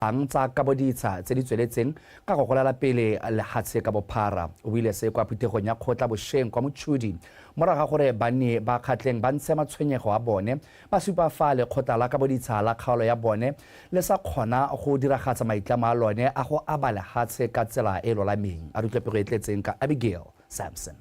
Ang tsa kaboditsha tse di tsweletseng ka go golela pele lehatshe ka bophara. O buile se kwa phuthegong ya kgotla bosheng kwa Mochudi morago ga gore banni ba Kgatleng ba ntshe matshwenyego a bone ba supa fa lekgotla la kaboditsha la kgaolo ya bone le sa kgona go diragatsa maitlamo a lone a go aba lehatshe ka tsela e e lolameng. A re utlwe pego e tletseng ka Abigail Sampson.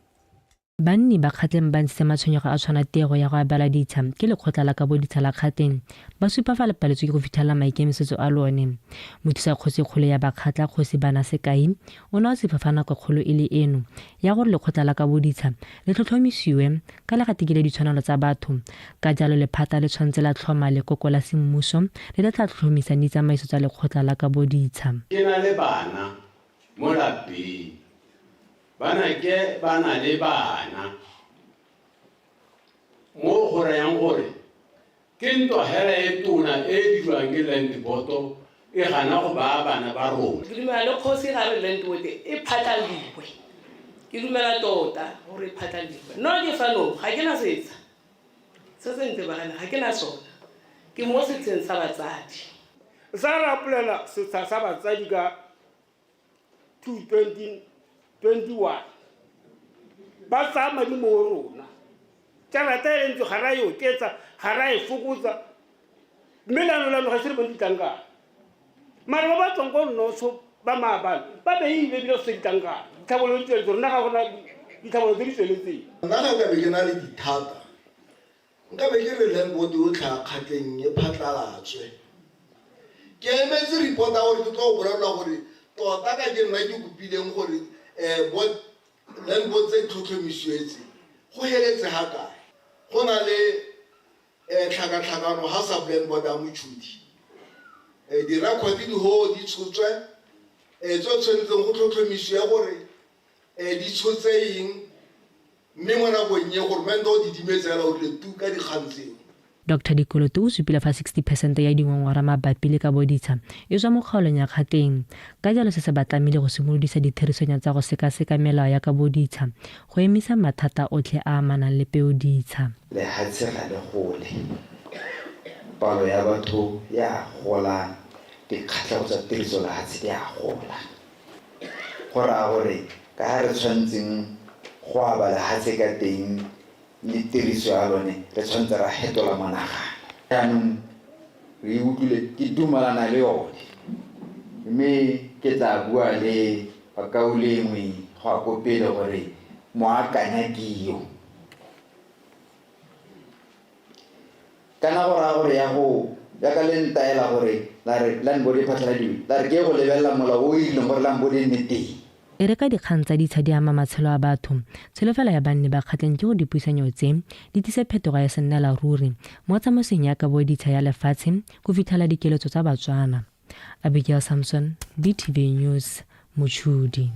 Banni ba Kgatleng ba ntshitse matshwenyego a tshwana tiego ya go abela ditsha ke lekgotla la kabo ditsha la Kgatleng, ba supa fa le paletswe ke go fitlhelela maikemisetso a lone. Mothusa kgosi kgolo ya Bakgatla, Kgosi Bana Sekai, o ne a supa fa nako kgolo e le eno ya gore lekgotla la kabo ditsha le tlhotlhomisiwe ka le gatikile ditshwanelo tsa batho, ka jalo lephata le tshwanetse la tlhoma lekoko la semmuso le le tla tlhotlhomisang ditsamaiso tsa lekgotla la kabo ditsha. Ke na le bana mo lapeng. Banake ba na le bana, mo go rayang gore ke ntwa hela e tona e e dirwang ke land board e gana go baya bana ba rona. Ke dumela le kgosi ga re land board e phatlaliwe. Ke dumela tota gore e phatlaliwe. No ke fano ga ke na setsha se se ntebagane ga ke na sona. Ke mo setsheng sa batsadi. Sa rapolela setsha sa batsadi ka 2021 ba tsaya madi mo rona tšhelete e ntse ga ra e oketsa ga ra e fokotsa mme leano la ga se re bone ditlankana mara ba ba tswang ko nnotsho ba maabane ba beile ebile go se ditlankana ditlhabololo di tsweletse rona ga gona ditlhabololo tse di tsweletseng. Nna ga nka be ke na le dithata Nka be ke re land board yotlhe ya Kgatleng e phatlalatswe. Ke emetse report ya gore ke tlo go bolelelwa gore tota ka ke nna ke kopileng gore board, land board tse di tlhotlhomisiwe tse, go heletse ga kae. Go na le tlhakatlhakano ga sub land board ya Mochudi. Di-record di ho di tshotswe tse tshwanetseng go tlhotlhomisiwe gore di tshotse eng Mme mo nakong e, goromente o didimetse fela o rile tu ka dikgang tseo. Doctor Dikoloto o supile fa 60 percent ya dingongora mabapi le kabo ditsha e tswa mo kgaolong ya Kgatleng, ka jalo se se ba tlamile go simolodisa ditherisanyo tsa go sekaseka melao ya kabo ditsha go emisa mathata otlhe a amanang le peo ditsha. Lehatshe ga le gole. Palo ya batho e a gola, dikgatlhego tsa tiriso lehatshe di a gola. Go raya gore ka ha re tshwantseng go aba lehatshe ka teng le tiriso ya lone, re tshwanetse ra hetola monagano. Jaanong re e utlwile, ke dumalana le yone, mme ke tlaa bua le bakaulengwe go ya ko pele gore moakanya ke yo. Kana go raya gore ya go jaaka le ntaela gore la re land board e phatlhaladiwe, la re ke ye go lebelela molao o o irileng gore land board e nne teng. E re ka dikgang tsa ditsha di ama matshelo a batho, tsholofelo ya banni ba Kgatleng ke gore dipuisanyo tse di tlise phetogo ya sennela ruri mo tsamaisong ya kabo ditsha ya lefatshe go fitlhela dikeletso tsa Batswana. Abigail Samson, BTV News, Mochudi.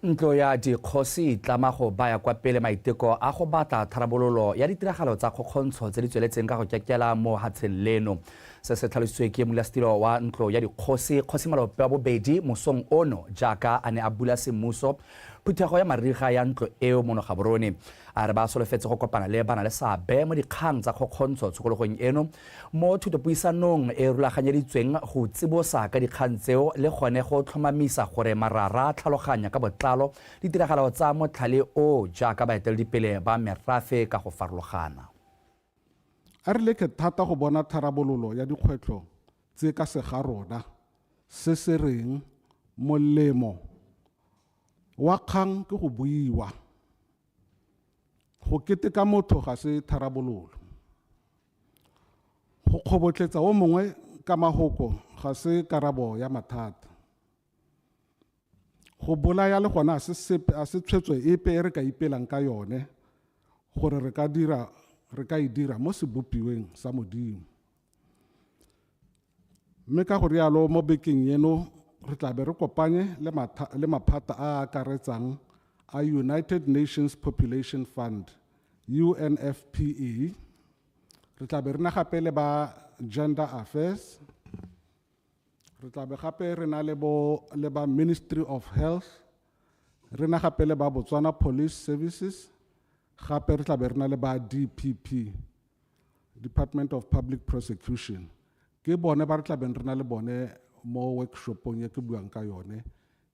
Ntlo ya dikgosi e tlama go baya kwa pele maiteko a go batla tharabololo ya ditiragalo tsa kgokgontsho tse di tsweletseng ka go kekela mo hatsheng leno. Se se tlhalositswe ke modulasetilo wa ntlo ya dikgosi, Kgosi Malope wa bobedi mosong ono jaaka a ne a bula semmuso phuthego ya mariga ya ntlo eo mono Gaborone. A re ba solofetse go kopana le bana le seabe mo dikgang tsa kgokgontsho tshokologong eno Mo thutopuisanong e rulaganyeditsweng go tsibosa ka dikgang tseo le gone go tlhomamisa gore marara a tlhaloganya ka botlalo ditiragalo tsa motlhale o jaaka baeteledipele ba merafe ka go farologana. A re leke thata go bona tharabololo ya dikgwetlho tse ka segarona se se reng molemo wa kgang ke go buiwa. Go keteka motho ga se tharabololo. Go kgobotletsa o mongwe ka mahoko ga se karabo ya mathata. Go bolaya le gona a se sepe, a se tshwetso epe e re ka ipelang ka yone gore re ka dira re ka e dira mo sebopiweng sa Modimo. Mme ka go rialo mo bekeng eno re tla be re kopanye le, le maphata a a akaretsang a United Nations Population Fund, UNFPA, re tla be re na gape le ba Gender Affairs, re tla be gape re na le bo le ba Ministry of Health, re na gape le ba Botswana Police Services, gape re tla be re na le ba DPP, Department of Public Prosecution. Ke bone ba re tlabeng re na le bone mo workshopong e ke buang ka yone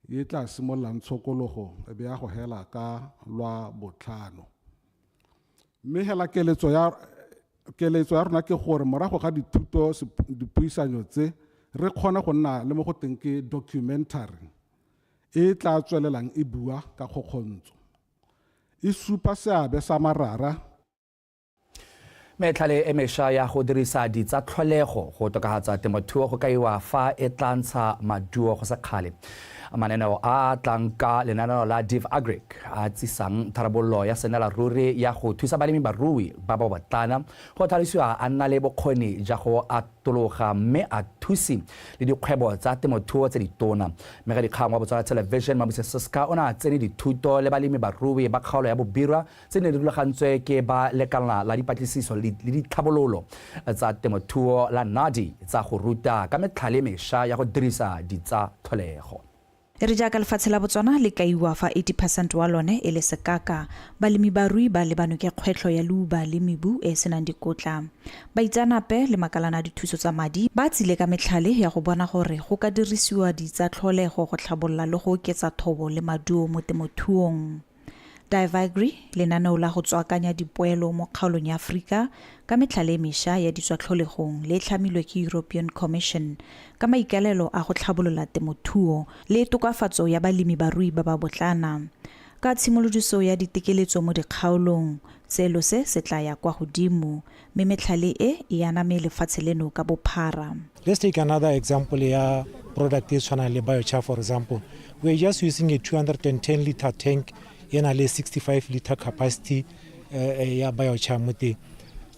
e tla simololang tshokologo e be ya go hela ka lwa botlhano. Mme hela keletso ya keletso ya rona ke gore morago ga dithuto dipuisanyo tse re kgone go nna le mo go teng ke documentary e tla tswelelang e bua ka kgokgontso e supa seabe sa marara. Metlhale e mešwa ya go dirisa ditsa tlholego go tokafatsa temothuo go kaiwa fa e tla ntsha maduo go se kgale. Mananeo a a tlang ka lenaneo la Div Agric a tsisang tharabololo ya senela ruri ya go thusa balemi barui ba ba botlana go tlhalosiwa a nna le bokgoni ja go atologa mme a thusi le dikgwebo tsa temothuo tse ditona. Mmegadikgang wa Botswana Television Mabuse Siska o ne a tsene dithuto le balemi barui ba kgaolo ya Bobirwa tse ne di rulagantswe ke ba lekalana la dipatlisiso le ditlhabololo tsa temothuo la NADI tsa go ruta ka metlhale e mešwa ya go dirisa ditsa tlholego. E re jaaka lefatshe la Botswana le kaiwa fa 80 percent wa lone e le sekaka, balemi-barui ba lebanwe ke kgwetlho ya leuba le mebu e e senang dikotla. Baitseanape le makalana a dithuso tsa madi ba tsile ka metlhale ya go bona gore go ka dirisiwa ditsa tlholego go tlhabolola le go oketsa thobo le maduo mo temothuong. Divagri, lenaneo la go tswakanya dipoelo mo kgaolong ya Aforika ka metlhale e mešwa ya ditswatlholegong le tlhamilwe ke European Commission ka maikaelelo a go tlhabolola temothuo le tokafatso ya balemi-barui ba ba botlana. Ka tshimolodiso ya ditekeletso mo dikgaolong, seelo se se tla ya kwa godimo mme metlhale e e aname lefatshe leno ka bophara. Let's take another example ya product e tshwanang le biochar, for example. We are just using a 210 liter tank e na le 65 liter capacity ya biochar mo teng.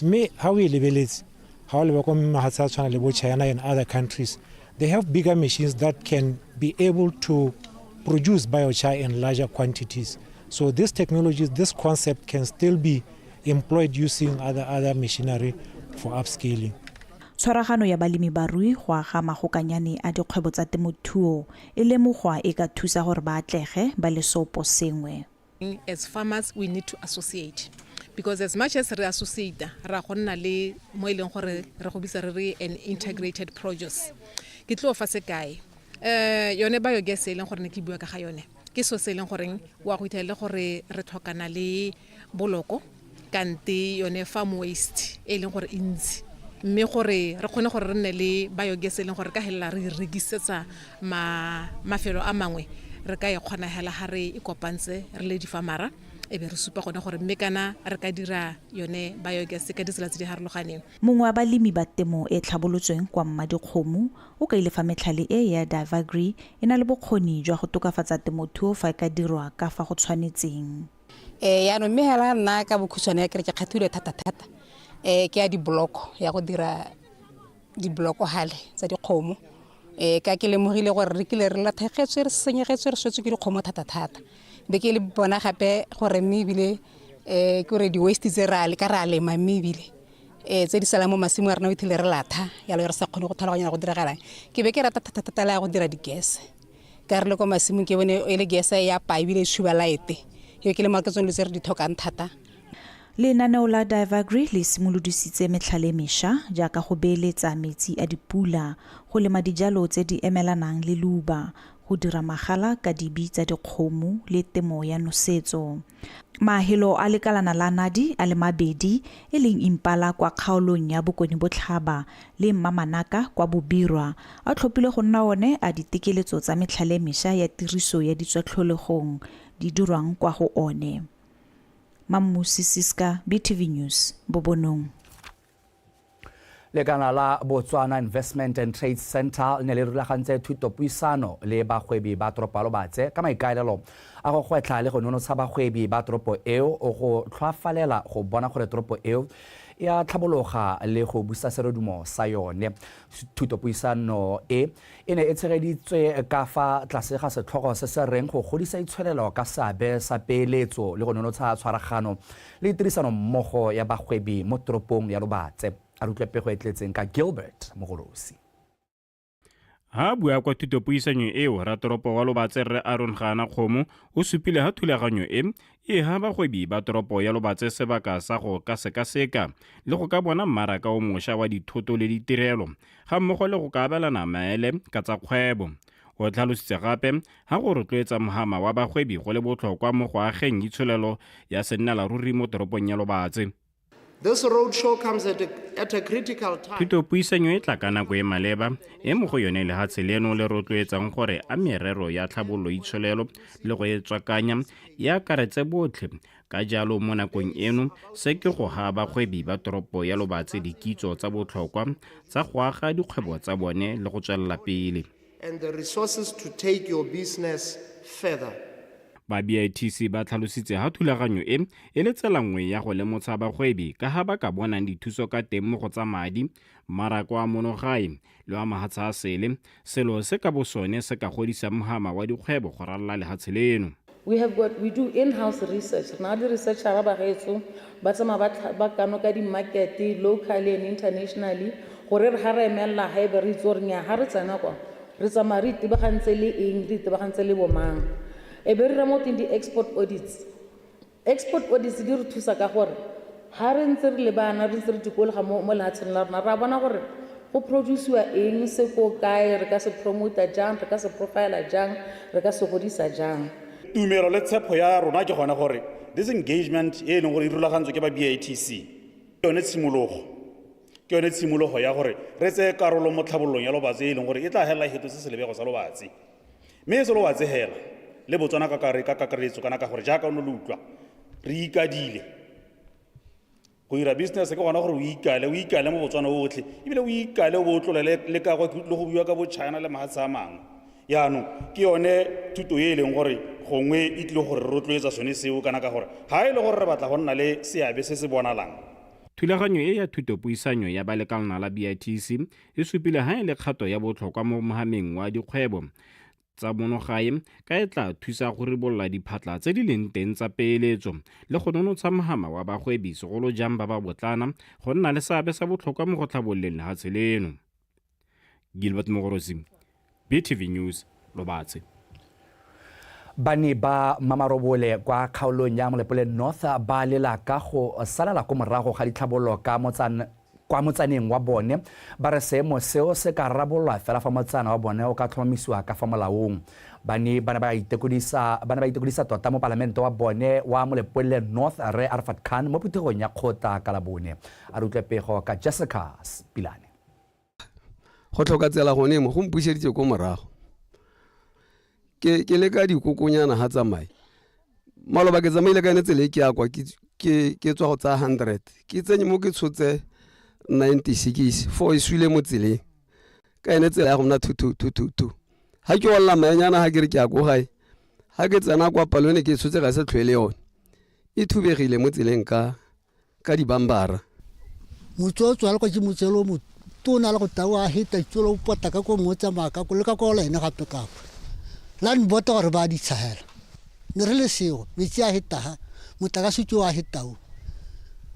Mme ha o e lebeletse, ha o leba ko mafatshe a tshwana le bo China and other countries, they have bigger machines that can be able to produce biochar in larger quantities. So this technology, this concept can still be employed using other machinery for upscaling. Tshwaragano ya balemi-barui go aga magokanyane a dikgwebo tsa temothuo e lemogwa e ka thusa gore ba atlege ba le seopo sengwe. As farmers, we need to associate, because as much as re associate, ra go nna le mo e leng gore re go bitsa re re an integrated produce. Ke tlo fa sekai, yone biogas e leng gore ne ke bua ka ga yone, ke so se e leng goreng wa go ithela gore re tlhokana le boloko kante yone farm waste e leng gore e ntsi, mme gore re kgone gore re nne le biogas e leng gore ka helela re rekisetsa mafelo a mangwe, re ka e kgona hela ga re e kopantse re le difamara, e be re supa gone gore mme kana re ka dira yone biogas ka ditsela tse di harologaneng. Mongwe wa balemi ba temo e tlhabolotsweng kwa Mmadikgomo o kaile fa metlhale e ya Divagri e na le bokgoni jwa go tokafatsa temothuo fa e ka dirwa ka fa go tshwanetseng. Yaanong mme hela nna ka bokhutshwane ya kere ke kgathilwe thata-thata ke ya diboloko, ya go dira diboloko hale tsa dikgomo, ka ke lemogile gore re kile re latlhegetswe, re senyegetswe, re swetswe ke dikgomo thata-thata. Be ke le bona gape gore mme ebile ke gore di-waste tse ra leka ra lema, mme ebile tse di salang mo masimo a rena o ithile re latha yalo re sa kgone go tlhaloganya go diragalang. Ke be ke rata thata-thata le ya go dira di-gas, ka re le kwa masimong ke bone e le gas ya pa ebile e tshuba light, e ke le mo ke tsone tse re di tlhokang thata. Lenaneo la Divagri le simolodisitse metlhale e mešwa jaaka go beeletsa metsi a dipula, go lema dijalo tse di emelanang le leuba, go dira magala ka dibi tsa dikgomo le temo ya nosetso. Mahelo a lekalana la Nadi a le mabedi e leng Impala kwa kgaolong ya Bokone Botlhaba le Mmamanaka kwa Bobirwa a tlhophile go nna one a ditekeletso tsa metlhale e mešwa ya tiriso ya ditswatlholegong di dirwang kwa go one. Mammusi Siska, BTV News, Bobonong. Lekana la Botswana Investment and Trade Center le ne le rulagantse thutopuisano le bagwebi ba toropo ya Lobatse ka maikaelelo a go gwetlha le go nonotsha bagwebi ba toropo eo go tlhoafalela go bona gore toropo eo e a tlhabologa le go busa serodumo sa yone. Thutopuisano e e ne e tshegeditswe ka fa tlase ga setlhogo se se reng go godisa itsholelo ka seabe sa peeletso le go nonotsha tshwaragano le tirisano mmogo ya bagwebi mo toropong ya Lobatse. A re utlwe pego e tletseng ka Gilbert Mogolosi. Ha a bua kwa thutopuisanyong eo, ratoropo wa Lobatse Rre Aaron Gaanakgomo o supile ha thulaganyo e e ha bagwebi ba toropo ya Lobatse sebaka sa go ka sekaseka le go ka bona mmaraka o mosha wa dithoto le ditirelo ga mmogo le go ka abelana maele ka tsa kgwebo. O tlhalositse gape ha go rotloetsa mohama wa bagwebi go le botlhokwa mo go ageng itsholelo ya sennelaruri mo toropong ya Lobatse. This roadshow comes at a, at a critical time. Thutopuisanyo e tla ka nako e maleba e mo go yone lehatshe leno le rotloetsang gore a merero ya tlhabololo itsholelo le go e tswakanya e akaretse botlhe. Ka jalo mo nakong eno se ke go ha bagwebi ba toropo ya Lobatse dikitso tsa botlhokwa tsa go aga dikgwebo tsa bone le go tswelela pele. And the resources to take your business further. Ba BITC ba tlhalositse ha thulaganyo e e le tsela nngwe ya go lemotsha bagwebi ka ha ba ka bonang dithuso ka teng mo go tsa madi, mmaraka wa mono gae le wa mahatshe a sele, selo se ka bo sone se ka godisang mohama wa dikgwebo go ralala lehatshe leno. We have got, we do in-house research. Re na le researcher ba gaetsho ba tsamaya ba ba kanoka di-market locally and internationally gore re ga re emelela ga ebe re itse gore nnyaa ga re tsena kwa re tsamaya re itebagantse le eng, re itebagantse le bomang. E be re dira mo teng di-export audits. Export audits di re thusa ka gore ga re ntse re lebana re ntse re dikologa mo mo lehatsheng la rona ra bona gore go produciwa eng se ko kae, re ka se promota jang, re ka se profila jang, re ka se godisa jang. Tumelo le tshepo ya rona ke gone gore this engagement e e leng gore e rulagantswe ke ba BITC ke yone tshimologo, ke yone tshimologo ya gore re tseye karolo mo tlhabololong ya Lobatse e leng gore e tla helela e fetotse selebego sa Lobatse. Mme e se Lobatse hela, le Botswana ka kakaretso kana ka gore jaaka o ne le utlwa re ikadile go dira business ke gona gore o ikale, o ikale mo Botswana otlhe ebile o ikale o bo o tlolele le ka kwa ke utlwile go buiwa ka bo China le mahatshe a mangwe. Yaanong ke yone thuto e e leng gore gongwe e tlile gore rotloetsa sone seo kana ka gore ga e le gore re batla go nna le seabe se se bonalang. Thulaganyo e ya thutopuisanyo ya ba lekalana la BITC e supile ha e le kgato ya botlhokwa mo mohameng wa dikgwebo tsa mono gae ka e tla thusa go ribolola diphatla tse di leng teng tsa peeletso le go nonotsha mohama wa bagwebi segolo jang ba ba botlana go nna le seabe sa botlhokwa mo go tlhabololeng lehatshe leno. Gilbert Mogorosi, BTV News, Lobatse. Banni ba Mamarobole kwa kgaolong ya Molepolole North ba lela ka go salela ko morago ga ditlhabololo ka motsana kwa motsaneng wa bone, ba re seemo seo se ka rarabololwa fela fa motsana wa bone o ka tlhomamisiwa ka fa molaong. Banni ba ne ba itekodisa ba ne ba itekodisa tota mo palamente wa bone wa Molepolole North Rre Arafat Khan mo phuthegong ya kgotla ka Labone. A re utlwe pego ka Jessica Spilane. Go tlhoka tsela gone mo go mpuseditse ko morago. Ke ke leka dikokonyana ga tsamaye. Maloba ke tsamaile ka yone tsela e ke ya kwa ke ke tswa go tsaya 100 ke tsenye mo ke tshotse 96 fo e sule mo tseleng ka yone tsela ya go nna 2 2 2 2 2 ga ke olela maenyana ga ke re ke ya ko gae ga ke tsena kwa palone ke tshotse ga se tlhwele yone e thubegile mo tseleng ka ka dibambara. Motse o tswala kwa ke motse o motona le go tau a heta tsolo o pota ka ko mo tsamaya ka ko le ka ko le ene gape ka kwa. La nbota gore ba di tshahela. Ne re le seo metsi a heta ha motlakase ke wa heta o.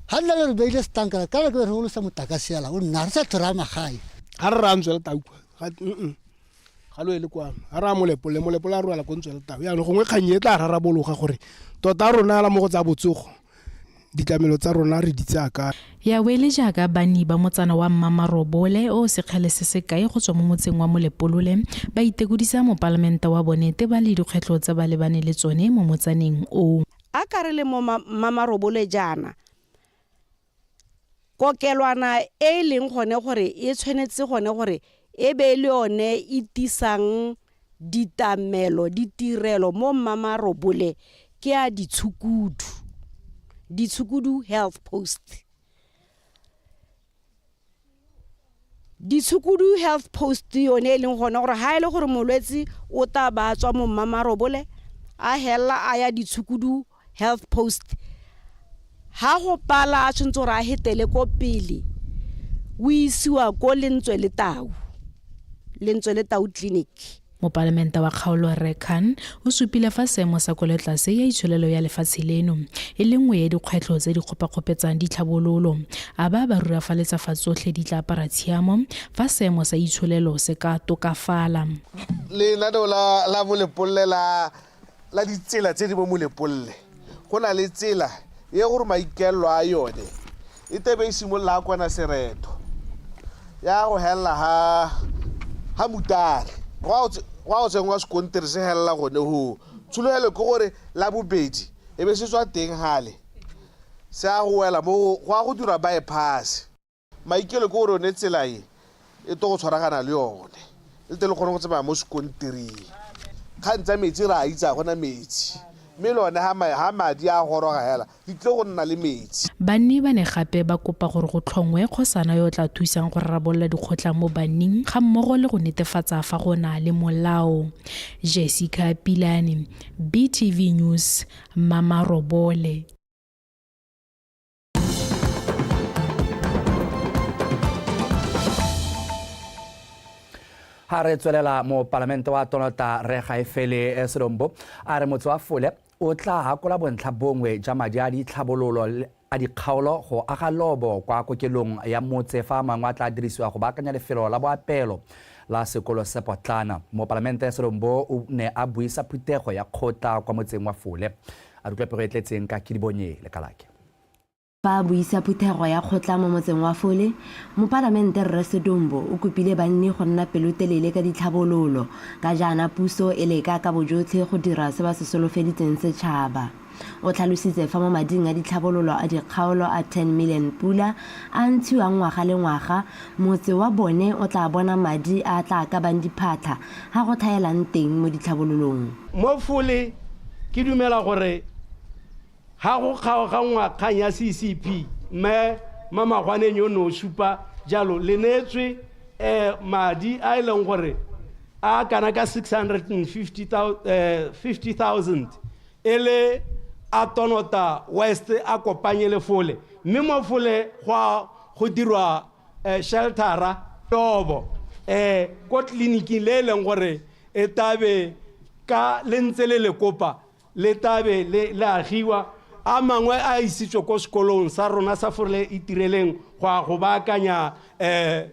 Ha nna le re beile setankana ka re re sa motlakase yala o nna re sa tlhora magae. Ha re ra ntswela tau kwa ga ga lo ele kwano ga re a Molepolole, Molepolole a rwala ko Ntsweletau. Jaanong gongwe kgang e tla rarabologa gore tota rona la mo go tsa botsogo ditlamelo tsa rona re di tsaya kae. Ya bo e le jaaka banni ba motsana wa Mmamarobole o o sekgele se se kae go tswa mo motseng wa Molepolole ba itekodisa mopalamente wa bone teba le dikgwetlho tse ba lebaneng le tsone mo motsaneng o. A ka re le mo Mmamarobole jaana, kokelwana e e leng gone gore e tshwanetse gone gore e be e le yone e tisang ditamelo, ditirelo mo Mmamarobole ke ya Ditshukudu, Ditshukudu Health Post. Ditshukudu Health Post yone e leng gone gore ha e le gore molwetse o tla ba tswa mo Mmamarobole a hela a ya Ditshukudu Health Post, ha go pala a tshwanetse gore a hetele ko pele o isiwa ko Lentsweletau, Lentsweletau Clinic. Mopalamente wa kgaolo Rre Khan o supile fa seemo sa kwelotlase ya itsholelo ya lefatshe leno e le nngwe ya dikgwetlho tse di kgopakgopetsang ditlhabololo. A ba ba rurafaletsa fa tsotlhe di tla apara tshiamo fa seemo sa itsholelo se ka tokafala. Lenaneo la la Molepolole la la ditsela tse di mo Molepolole, go na le tsela e gore maikaelelo a yone e tebe e simolola kwana Sereto ya go helela ha ha Mutare, go a go tsenngwa sekontiri se helela gone hoo. Tshologelo ke gore la bobedi e be se tswa teng gale se a go wela mo go a go dirwa bypass. Maikelo ke gore yone tsela e e to go tshwaragana le yone le te le kgone go tsamaya mo sekontiring. Kgang tsa metsi re a itse ga gona metsi, mme le one ha madi a goroga hela di tlile go nna le metsi. Banni ba ne gape ba kopa gore go tlhongwe kgosana yo o tla thusang go rarabolola dikgotlang mo banning ga mmogo le go netefatsa fa go na le molao. Jessica Pilane, BTV News, Mamarobole. Ha re tswelela mo palamente wa Tonota re Gaefele eh, Sedombo a re motse wa Fole o tla hakola bontlha bongwe ja madi a ditlhabololo a dikgaolo go aga lobo kwa kokelong ya motse fa mangwe a tla dirisiwa go baakanya lefelo la boapelo la sekolo se potlana. Mopalamente Sedombo o ne a buisa phuthego ya kgotla kwa motseng wa Fole. A re utlwa pego e tletseng ka Kidibonye Lekalake. Fa a buisa phuthego ya kgotla mo motseng wa Fole, Mopalamente Rre Sedombo o kopile banni go nna pelotelele ka ditlhabololo ka jaana puso e leka ka bojotlhe go dira se ba se solofeditseng setshaba. O tlhalositse fa mo mading a ditlhabololo a dikgaolo a 10 million pula a a ntshiwang ngwaga le ngwaga, motse wa bone o tlaa bona madi a a tlaa kabang diphatlha ha go tlhaelang teng mo ditlhabololong. Mo Fole ke dumela gore Ga go kgaoganngwa kgang ya CCP, Mme Mamagwaneng yo ne o supa jalo, le neetswe madi a e leng gore a kana ka 650,000 e le a Tonota West a kopanye le Fole, mme mo Fole go a go dirwa sheltera lobo ko tleliniking le e leng gore e tabe ka le ntse le le kopa Le tla be le, le agiwa. A mangwe a isitswe ko sekolong sa rona sa Fole Itireleng go ya go baakanya eh,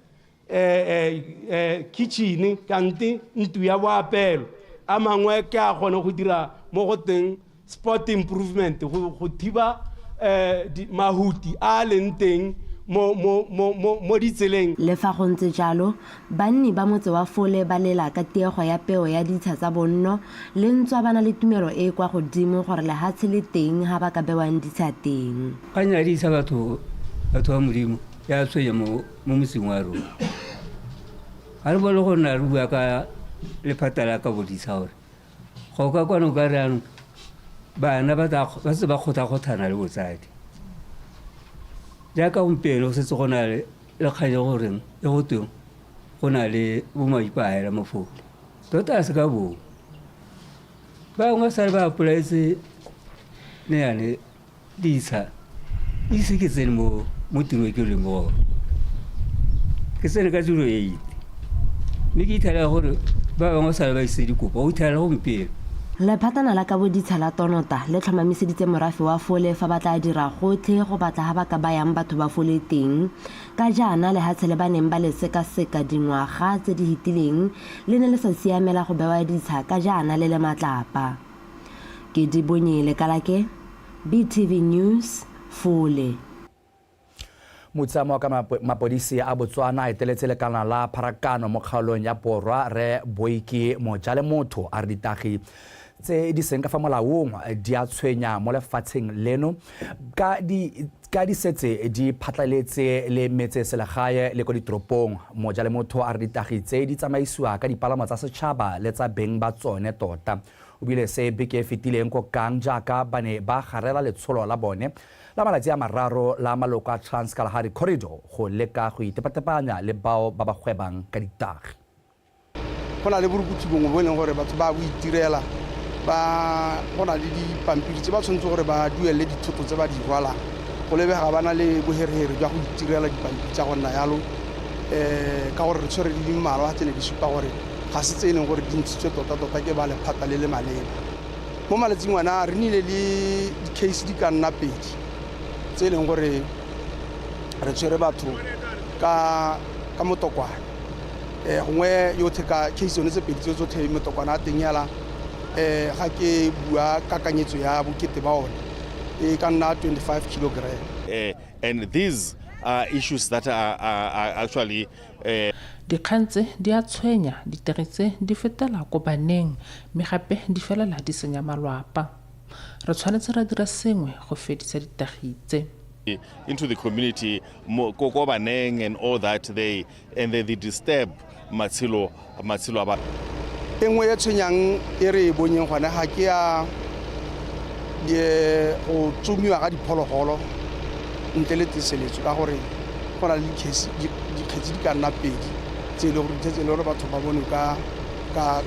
eh, eh, eh, kitchen kante ntlo ya boapelo. A mangwe ke a gone go dira mo go teng sport improvement go, go thiba eh, di, mahuti a a leng teng mo, mo, mo, mo, mo ditseleng. Le fa go ntse jalo, Banni ba motse wa Fole ba lela ka tiego ya peo ya ditsha tsa bonno le ntswa ba na le tumelo e e kwa godimo gore lehatshe le teng ha ba ka bewang ditsha teng. Kgang ya ditsha batho batho ba Modimo ya tshwenya mo mo motseng wa rona. Ga re bone go nna re bua ka lephata la kabo ditsha gore go ka kwano ka re anong bana ba tla ba setse ba kgotha-kgothana le botsadi. Jaaka gompieno go setse go na le le kgang e goreng e go tweng go na le bomaipahela mo fole tota a se ka bong bangwe sale ba apolaetse neane ditsha ise ke tsene mo mo tirong ke leng mo ke tsene ka 08 mme ke ithela gore ba bangwe sale ba ise dikopo go ithela gompieno. Lephatana la kabo ditsha la Tonota le tlhomamiseditse morafe wa Fole fa ba tla dira gotlhe go batla ha ba ka bayang batho ba Fole teng ka jaana lehatshe le ba neng ba le sekaseka dingwaga tse di hitileng le ne le sa siamela go bewa ditsha ka jaana le le matlapa. Kedibonye Lekalake, BTV News, Fole. Motsamo ka mapodisi a Botswana a eteletse lekalana la pharakano mo kgaolong ya Borwa Rre Boiki Mojalemotho a re ditagi tse di seng ka fa molaong di a tshwenya mo lefatsheng leno ka di ka di setse di phatlaletse le metse selegae le ko ditoropong. Mojalemotho a re ditagi tse di tsamaisiwa ka dipalamo tsa setšhaba le tsa beng ba tsone tota. O bile se beke e fetileng ko Kang jaaka ba ne ba garela letsholo la bone la malatsi a mararo la maloko a Trans-Kalahari Corridor go leka go itepatepanya le bao ba ba gwebang ka ditagi. Go na le borukutlhi bongwe bo e leng gore batho ba bo itirela, ba go na le dipampiri tse ba tshwanetse gore ba duelele dithoto tse ba di rwalang. Go lebega ba na le boherehere jwa go itirela dipampiri tsa go nna yalo, um ka gore re tshwere di le mmalwa tse ne di supa gore ga se tse e leng gore di ntshitswe tota-tota ke ba lephata le le maleba. Mo malatsing ona re nnile le di-case di ka nna pedi tse e leng gore re tshwere batho ka ka motokwane. Gongwe yotlhe ka case yone tse pedi tse tsotlhe motokwane a teng yala, ga ke bua kakanyetso ya bokete ba one e ka nna 25 kilogram. And these are issues that are actually Dikgang tse di a tshwenya, ditagi tse di fetela ko baneng mme gape di felela di senya malwapa. Re tshwanetse ra dira sengwe go fedisa ditagi tse. Into the community, ko ko baneng and all that, they and they disturb matshelo a batho. E nngwe e tshwenyang e re e bonyeng gone ga ke ya go tsomiwa ga diphologolo ntle le teseletso, ka gore go na le dikgetsi di ka nna pedi tse e leng gore batho ba bone ka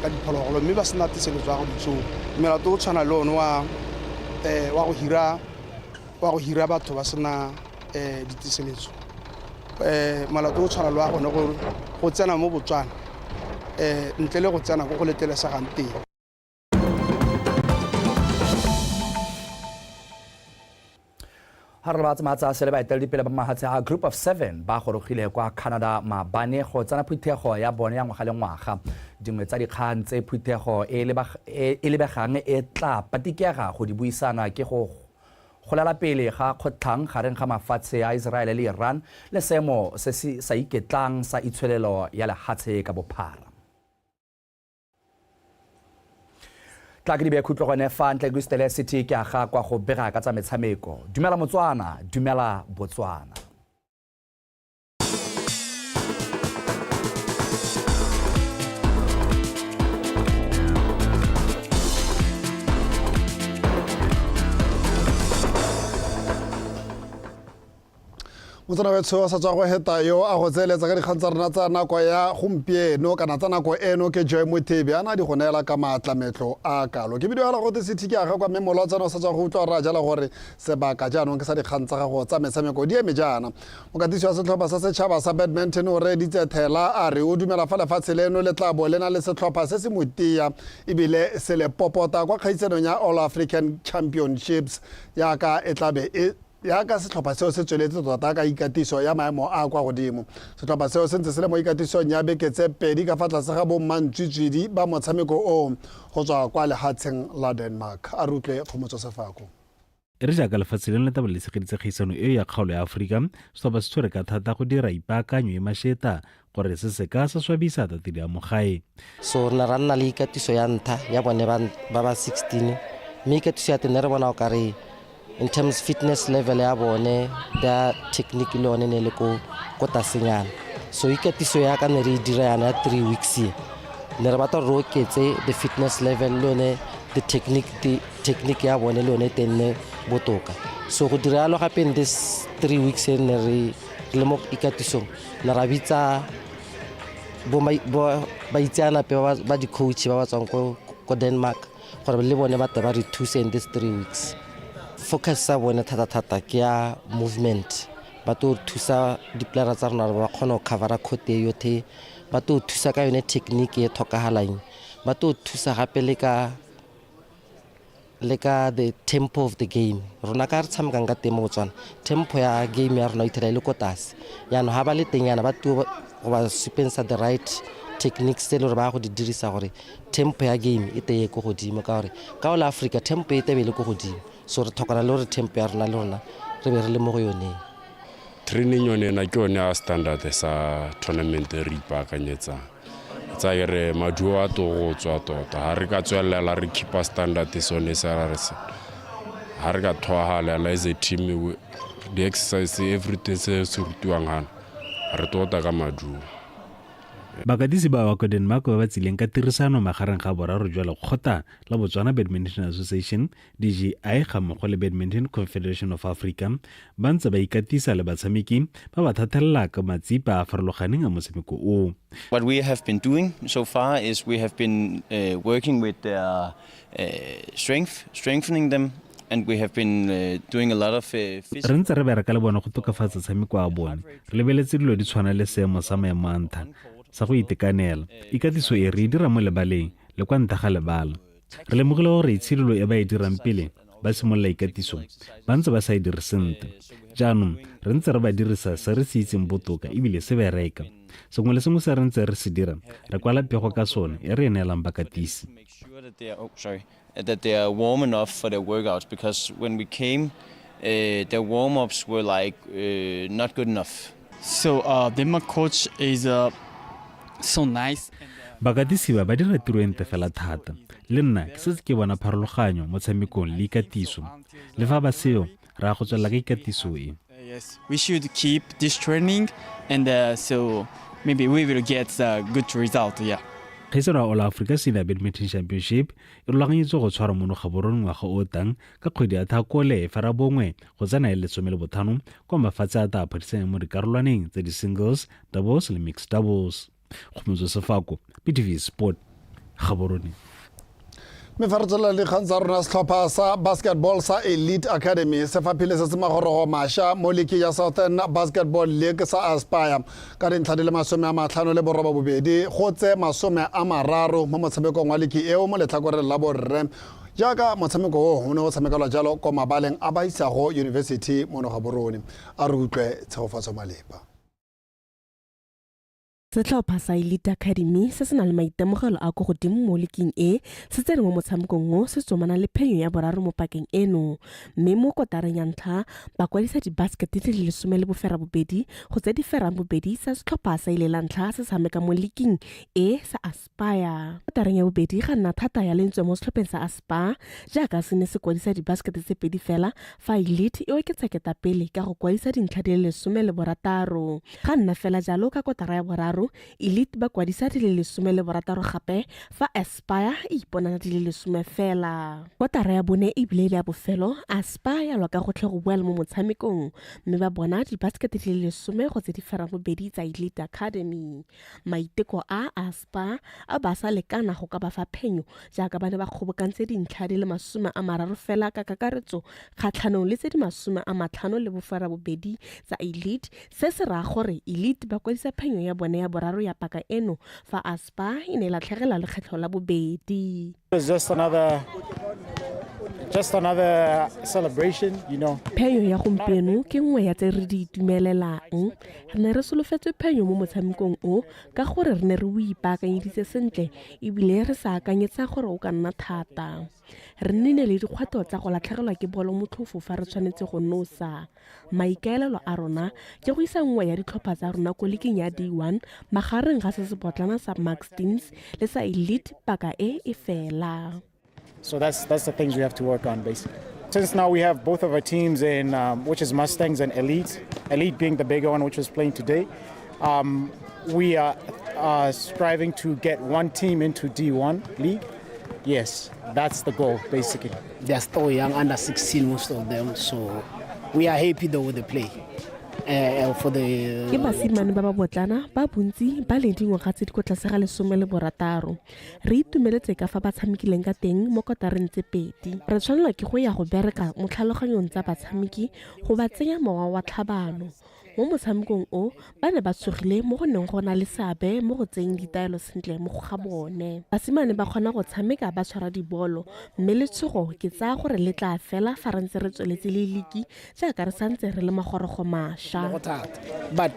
diphologolo mme ba sena teseletso ya go di tsoma. Melato o tshwana le one wa go hira batho ba sena diteseletso, molato o tshwana le wa gone go tsena mo Botswana ntle le go tsena ko go letlelesegang teng. Ga re ba tsamaya tsa sele, baeteledipele ba mahatshe a Group of Seven ba gorogile kwa Canada maabane go tsena phuthego ya bone ya ngwaga le ngwaga. Dingwe tsa dikgang tse phuthego e lebegang e tla patikega go di buisana ke go golela pele ga kgotlhang gareng ga mafatshe a Israel le Iran le seemo se se sa iketlang sa itsholelo ya lehatshe ka bophara. Tla ke di beye khutlo gone fa ntle ke Stele City ke aga kwa go bega ka tsa metshameko. Dumela Motswana, dumela Botswana. Motsana wetsho a sa tswa go heta yo a go tseeletsa ka dikgang tsa rona tsa nako ya gompieno kana tsa nako eno ke Joy Mothebe a na di go neela ka maatlametlo a kalo. Ke bidio ala gote City ke aga kwa mme molotsana o sa tswa go utlwa ra jala gore sebaka jaanong ke sa dikgang tsa gago tsa metshameko di eme jaana. Mokatisi wa setlhopha sa setšhaba sa badminton o reeditse Thela a re o dumela fa lefatshe leno le tla bo le na le setlhopha se se motia ebile se le popota kwa kgaisanong ya All African Championships yaka e tlabe e yaka setlhopha seo se tsweletse tota ka ikatiso ya maemo a kwa godimo. Setlhopha seo se ntse se le mo ikatisong ya beke tse pedi ka fa tlase ga bommantswitswidi ba motshameko oo go tswa kwa lehatsheng la Denmark. A re utlwe Kgomotso Sefako. E re jaaka lefatshe leno le tla bo le tshegeditse kgaisano eo ya kgaolo ya Aforika, setlhopha se tshwere ka thata go dira ipaakanyo e mašeta gore se se ka sa swabisa tatedi ya mo gae. So re ne ra nna le ikatiso ya ntlha ya bone ba ba 16, mme ikatiso ya teng ne re bona o kare in terms fitness level ya bone, their technique le yone ne le ko tasenyana. So ikatiso ya ka ne re e dira yana ya 3 weeks e, ne re batla gore re oketse the fitness level le yone the technique ya bone le yone teng ne botoka. So go dira yalo gape in this 3 weeks e ne re le mo ikatisong, ne ra bitsa bo baitseanape ba di-coach ba ba tswang ko Denmark gore le bone ba tle ba re thuse in this 3 weeks. Focus sa bone thata-thata ke ya movement, ba tlo thusa di-playera tsa rona gore ba kgone go covera court e yotlhe, ba tlo thusa ka yone technique e tlhokagalang, ba tlo thusa gape le ka the tempo of the game. Rona ka re tshamekang ka teng mo Botswana, tempo ya game ya rona e ithela e le ko tlase. Jaanong ga ba le teng yana ba tlo go ba supensa the right techniques tse e le gore ba go di dirisa gore tempo ya game e teye ko godimo, ka gore ka ola Africa tempo e tebe e le ko godimo. So re tlhokana le gore tempo ya rona le rona re be re le mo go yoneng. Training yone ena ke yone ya standard sa tournament e re ipaakanyetsang. Tsa e re maduo a to go tswa tota, ha re ka tswelela re keepa standard sone sa ra re se. Ha re ka thoahalela as a team, the exercise everything se se rutiwang hana, re tota ka maduo. Bakatisi ba ba kwa Denmark ba ba tsileng ka tirisano magareng ga boraro jwa lekgotla la Botswana Badminton Association, DGI ga mmogo le Badminton Confederation of Africa ba ntse ba ikatisa le batshameki ba ba thathelela ka matsipa a farologaneng a motshameko o. What we have been doing so far is we have been working with their strength, strengthening them, and we have been doing a lot of physical Re ntse re bereka le bone go tokafatsa tshameko wa bone. Re lebeletse dilo di tshwana le seemo sa maemo a ntlha, sa go itekanela. Ikatiso e re e dira mo lebaleng le kwa ntle ga lebala. Re lemogile gore itshidilo e ba e dirang pele ba simolola ikatiso ba ntse ba sa e dire sentle. Jaanong re ntse re ba dirisa se re se itseng botoka ebile se bereka. Sengwe le sengwe se re ntse re se dira re kwala pego ka sone e re e neelang bakatisi. Oh, that they are warm enough for their workouts because when we came, their warm-ups were like not good enough. So Denmark coach is so nice. Bakatisi ba ba dira tiro e ntle fela thata. Le nna ke setse ke bona pharologanyo mo tshamekong le ikatiso. Le fa ba seo, re ya go tswelela ka ikatiso e. Yes, we should keep this training and so maybe we will get a good result, yeah. Kgaisano ya All Africa Senior Badminton Championship e rulaganyetswe go tshwarwa mono Gaborone ngwaga o o tang ka kgwedi ya Thakole ferabongwe go tsena e le 15 kwa mafatshe a tla phadisanyang mo dikarolwaneng tsa di-singles, doubles le mixed doubles. Kgomotso Sefako, BTV Sport, Gaborone. Mme fa re tswelela dikgang tsa rona, setlhopha sa basketball sa Elite Academy se faphile se se magorogo mašwa mo league ya Southern Basketball League sa Aspire ka dintlha di le 58 go tse 30 mo motshamekong wa league eo mo letlhakoreng la borre, jaaka motshameko o o ne o tshamekelwa jalo ko mabaleng a Baisago University mono Gaborone. A re utlwe Tshegofatso Malepa. Setlhopha sa Elite Academy se se nang le maitemogelo a ko godimo mo liking e se tsene mo motshamekong o se tsomana le phenyo ya boraro mo pakeng eno, mme mo kotareng ya ntlha ba kwadisa dibasekete di le 18 go tse di ferang bobedi sa setlhopha sa ile la ntlha se tshameka mo liking e sa Aspire. Kotareng ya bobedi ga nna thata ya lentswe mo setlhopheng sa Aspire jaaka se ne se kwadisa dibasekete tse pedi fela, fa Elite e oketsa ketapele ka go kwadisa dintlha di le 16. Ga nna fela jalo ka kotara ya boraro, Elite ba kwadisa di le 16 gape, fa Aspire e iponana di le 10 fela. Kotara ya bone ebile e le ya bofelo, Aspire ya lwa ka gotlhe go boela mo motshamekong, mme ba bona dibasekete di le 10 go tse di ferang bobedi tsa Elite Academy. Maiteko a Aspire a ba sa lekana go ka ba fa phenyo, jaaka ba ne ba kgobokantse dintlha di le 30 fela ka kakaretso kgatlhanong le tse di 58 tsa Elite. Se se raya gore Elite ba kwadisa phenyo ya bone ya boraro ya paka eno, fa Aspire e ne e latlhegelwa lekgetlho la bobedi. It's just another celebration. Phenyo ya gompieno ke nngwe ya tse re di itumelelang. Re ne re solofetse phenyo mo motshamekong o ka gore re ne re o ipaakanyeditse sentle ebile re sa akanyetsa gore o ka nna thata. Re nnile le dikgwetlho tsa go latlhegelwa ke bolo motlhofo fa re tshwanetse go nosa. Maikaelelo a rona ke go isa nngwe ya ditlhopha tsa rona ko liking ya D1 magareng ga se sebotlana sa Max Teams le sa Elite paka e e fela. So that's the things we have to work on, basically. Since now we have both of our teams in, which is Mustangs and Elite, Elite being the bigger one, which was playing today, we are striving to get one team into D1 league. Yes, that's the goal, basically. They are still young, under 16, most of them. So we are happy though with the play. For the Ke basimane ba ba botlana, ba bontsi ba leng dingwaga tse di kwa tlase ga 16. Re itumeletse ka fa ba tshamekileng ka teng mo kotareng tse pedi. Re tshwanelwa ke go ya go bereka mo tlhaloganyong tsa batshameki go ba tsenya mowa wa tlhabano. Mo motshamekong o ba ne ba tshogile mo go neng go na le seabe mo go tseyeng ditaelo sentle mo go ga bone. Basimane ba kgona go tshameka ba tshwara dibolo, mme letshogo ke tsaya gore le tla fela fa re ntse re tsweletse le liki jaaka re santse re le magorogo mašwa. Go thata, but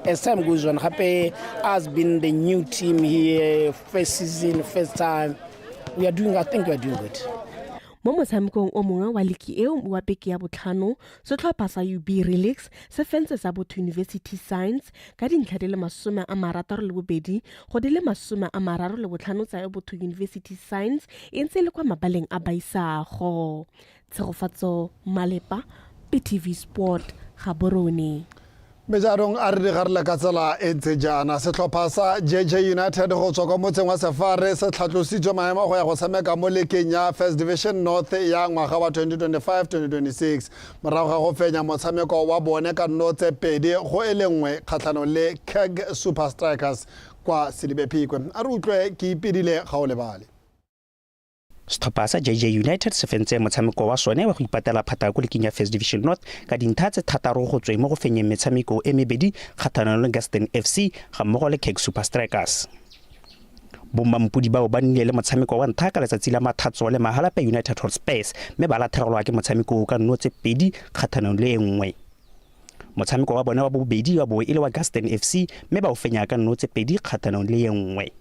as time goes on, gape us being the new team here, first season, first time, we are doing I think we are doing good. Mo motshamekong o mongwe wa liki eo wa beke ya botlhano, setlhopha sa UB Relix se fentse sa Botho University Science ka dintlha di le 62 go di le 35 tsa Botho University Science e ntse e le kwa mabaleng a Baisago. Tshegofatso Malepa, BTV Sport, Gaborone. Mme jaanong a re digarele ka tsela e ntse jaana. Setlhopha sa JJ United go tswa kwa motseng wa Sefare se tlhatlositswe maemo go ya go tshameka mo lekeng ya First Division North ya ngwaga wa 2025-2026 morago ga go fenya motshameko wa bone ka nno tse 2-1 kgatlhanong le Keg Super Strikers kwa Selibe Phikwe. A re utlwe Ke Ipedile Ga o Lebale. Setlhopha sa JJ United se fentse motshameko wa sone wa go ipatela phata ko liking ya First Division North ka dintlha tse thataro go tsweng mo go fenyeng metshameko e mebedi kgatlhanong le Gaston FC ga mmogo le Keg Super Strikers. Bommampodi bao ba nnile le motshameko wa ntlha ka letsatsi la Mathatso le Mahalapye United Hotspurs mme ba latlhegelwa ke motshameko o ka nno tse pedi kgatlhanong le e nngwe. Motshameko wa bone wa bobedi wa bo e le wa Gaston FC mme ba o fenya ka nno tse pedi kgatlhanong le e nngwe.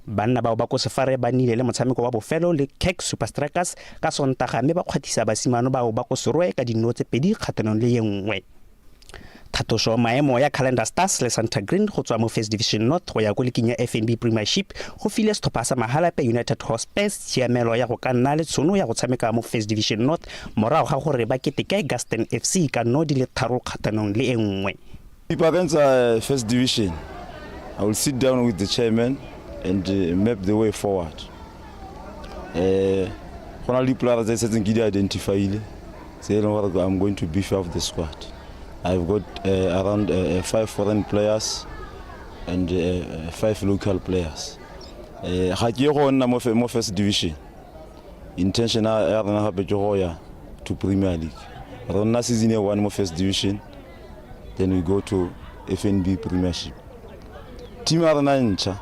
Banna bao ba ko Sefare ba nnile le motshameko wa bofelo le Keg Super Strikers ka Sontaga mme ba kgwathisa basimane bao ba ko Serowe ka dinno tse pedi kgatlhanong le e nngwe. Thatoso maemo ya Calendar Stars le Santa Green go tswa mo First Division North go ya ko liking ya FNB Premiership go file setlhopha sa Mahalapye United Hotspurs tshiamelo ya go ka nna le tshono ya go tshameka mo First Division North morago ga gore ba keteke Gaston FC ka nno di le tharo kgatlhanong le e nngwe. Ipaakantsa First Division, I will sit down with the chairman and map the way forward. Go na le dipolara tse setseng ke di identifyile tse e leng gore I'm going to beef up the squad. I've got around 5 foreign players and 5 local players. Ga ke ye go nna mo First Division. Intention ya rona gape ke go ya to Premier League. Re nna season e 1 mo First Division, then we go to FNB Premiership. Team ya rona e ntšha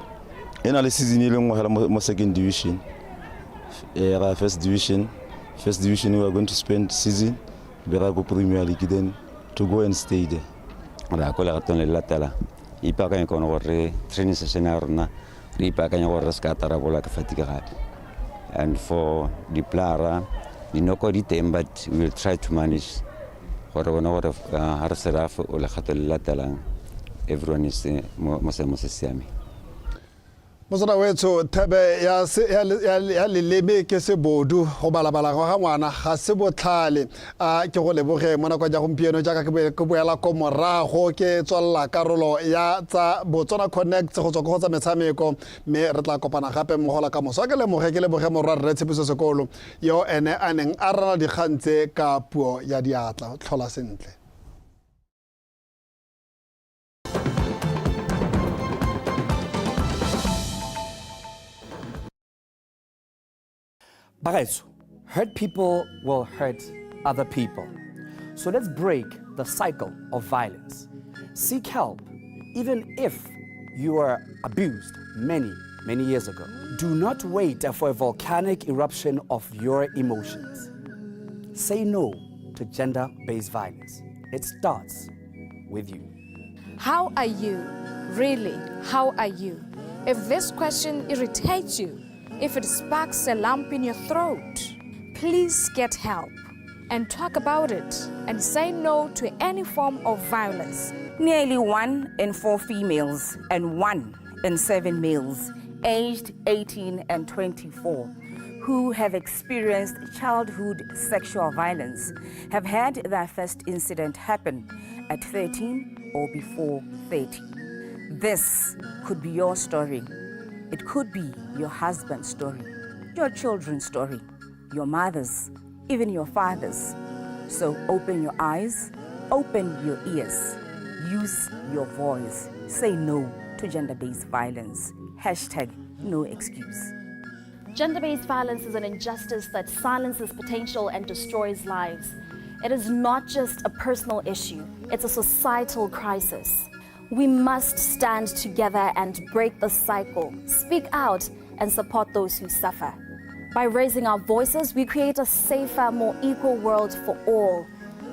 e na le season e le nngwe fela mo Second Division. Ra First Division. First Division we are going to spend season be ra go Premier League, then to go and stay there. Re ya ko legatong le le latelang, ipaakanye kone gore re training session ya rona re ipaakanye gore re se ka tarabola ke fatigue gape. And for di-playera dinoko di teng, but we will try to manage gore bone gore ga re se ra o legato le latelang everyone is mo seemo se siameng. Motsana wetsho, thebe ya leleme ke sebodu, go balabala ga ngwana ga se botlhale. A ke go leboge mo nakong ya gompieno jaaka ke boela ko morago ke tswalela karolo ya tsa Botswana Connect go tswa ko go tsa metshameko, mme re tla kopana gape mogola ka moso. Ke lemoge ke leboge morwa rre Tshepiso Sekolo yo ene a neng a rana dikgang tse ka puo ya diatla. Tlhola sentle. Bagaetso, hurt people will hurt other people. So let's break the cycle of violence. Seek help, even if you were abused many, many years ago. Do not wait for a volcanic eruption of your emotions. Say no to gender-based violence. It starts with you. How are you? Really, how are you? If this question irritates you, if it sparks a lump in your throat, please get help and talk about it and say no to any form of violence. Nearly 1 in 4 females and 1 in 7 males aged 18 and 24 who have experienced childhood sexual violence have had their first incident happen at 13 or before 30. This could be your story. It could be your husband's story, your children's story, your mother's, even your father's. So open your eyes, open your ears, use your voice. Say no to gender-based violence. #no excuse. Gender-based violence is an injustice that silences potential and destroys lives. It is not just a personal issue, it's a societal crisis. We must stand together and break the cycle, speak out and support those who suffer. By raising our voices, we create a safer, more equal world for all.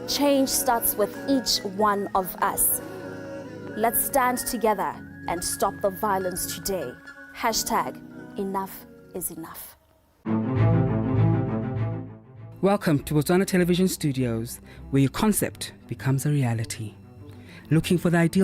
Change starts with each one of us. Let's stand together and stop the violence today. #enough is enough. Welcome to Botswana Television Studios, where your concept becomes a reality. Looking for the ideal